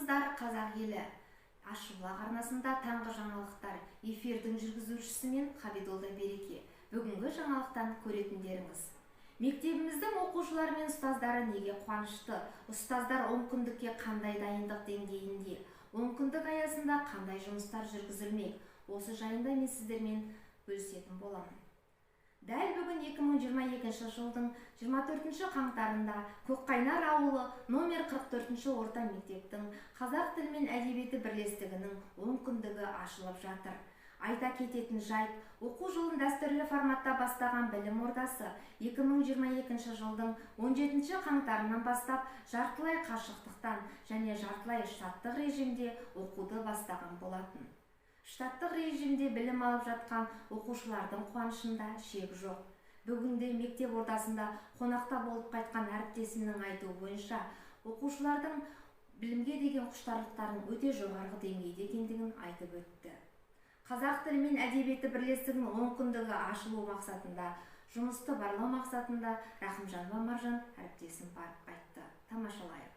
Армысыздар, қазақ елі. Ащыбұлақ арнасында таңғы жаңалықтар. Эфирдің жүргізушісі мен Хабидолда Береке. Бүгінгі жаңалықтан көретіндеріңіз. Мектебіміздің оқушылары мен ұстаздары неге қуанышты? Ұстаздар онкүндікке қандай дайындық деңгейінде? Онкүндік аясында қандай жұмыстар жүргізілмек? Осы жайында мен сіздермен бөлісетін боламын. Дәл бүгін 2022 жылдың 24 қаңтарында Көкқайнар ауылы номер 44 орта мектептің қазақ тілі мен әдебиеті бірлестігінің онкүндігі ашылып жатыр. Айта кететін жайт, оқу жылын дәстүрлі форматта бастаған білім ордасы 2022 жылдың 17 қаңтарынан бастап жартылай қашықтықтан және жартылай штаттық режимде оқуды бастаған болатын. Штаттық режимде білім алып жатқан оқушылардың қуанышында шек жоқ. Бүгінде мектеп ордасында қонақта болып қайтқан әріптесімнің айтуы бойынша оқушылардың білімге деген құштарлықтарын өте жоғарғы деңгейде екендігін айтып өтті. Қазақ тілі мен әдебиеті бірлестігінің онкүндігі ашылу мақсатында, жұмысты барлау мақсатында Рахымжанова Маржан әріптесім барып қайтты. Тамашалайық.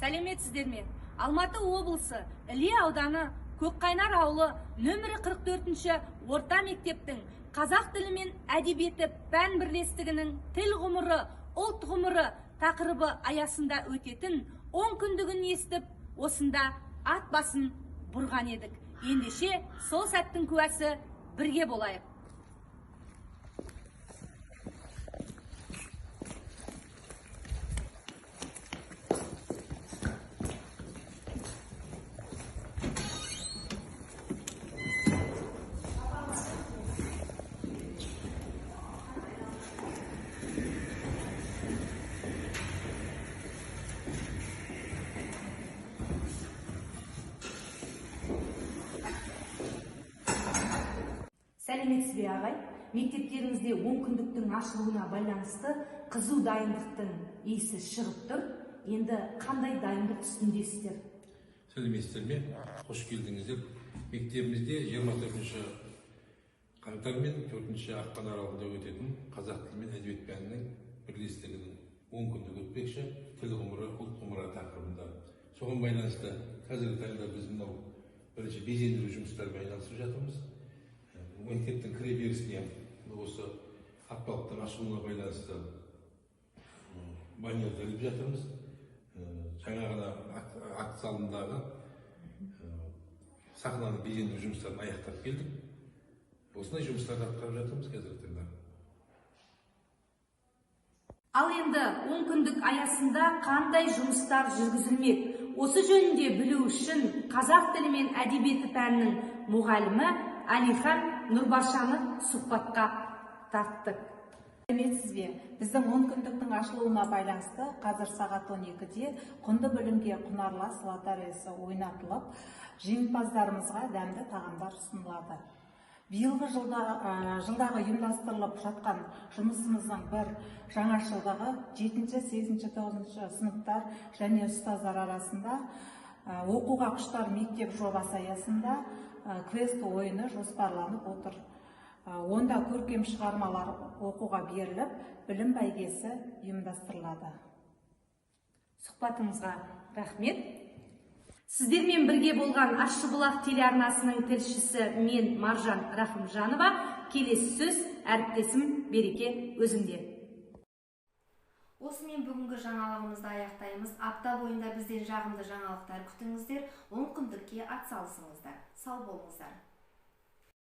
Сәлеметсіздер ме? Алматы облысы Іле ауданы Көкқайнар ауылы нөмірі 44-ші орта мектептің қазақ тілі мен әдебиеті пән бірлестігінің тіл ғұмыры, ұлт ғұмыры тақырыбы аясында өтетін онкүндігін естіп, осында ат басын бұрған едік. Ендеше сол сәттің куәсі бірге болайық. Сәлеметсіз бе, ағай? Мектептеріңізде онкүндіктің ашылуына байланысты қызу дайындықтың иісі шығып тұр. Енді қандай дайындық үстіндесіздер? Сәлеметсіздер ме? Қош келдіңіздер. Мектебімізде 24 қаңтар мен 4 ақпан аралығында өтетін қазақ тілі мен әдебиет пәнінің бірлестігінің онкүндігі өтпекші, тіл ғұмыры, ұлт ғұмыры тақырыбында. Соған байланысты қазіргі таңда біз мынау бірінші безендіру жұмыстарымен айналысып жатырмыз. Мектептің кіре берісіне осы апталықтың ашылуына байланысты баннерді іліп жатырмыз. Жаңа ғана акт залындағы сахнаны безендіру жұмыстарын аяқтап келдік. Осындай жұмыстарды атқарып жатырмыз қазіргі таңда. Ал енді онкүндік аясында қандай жұмыстар жүргізілмек? Осы жөнінде білу үшін қазақ тілі мен әдебиеті пәнінің мұғалімі Әлихан Нұрбаршаны сұхбатқа тарттық. Сәлеметсіз бе? Біздің онкүндіктің ашылуына байланысты қазір сағат 12-де құнды білімге құнарлас лотереясы ойнатылып, жеңімпаздарымызға дәмді тағамдар ұсынылады. Биылғы жылдағы ұйымдастырылып жатқан жұмысымыздың бір жаңашылдығы 7-ші, 8-ші, 9-шы сыныптар және ұстаздар арасында оқуға құштар мектеп жобасы аясында квест ойыны жоспарланып отыр. Онда көркем шығармалар оқуға беріліп, білім бәйгесі ұйымдастырылады. Сұхбатыңызға рахмет. Сіздермен бірге болған Ащыбұлақ телеарнасының тілшісі мен Маржан Рахымжанова. Келесі сөз әріптесім Береке өзіңде. Осымен бүгінгі жаңалығымызды аяқтаймыз. Апта бойында бізден жағымды жаңалықтар күтіңіздер, онкүндікке атсалысыңыздар. Сау болыңыздар.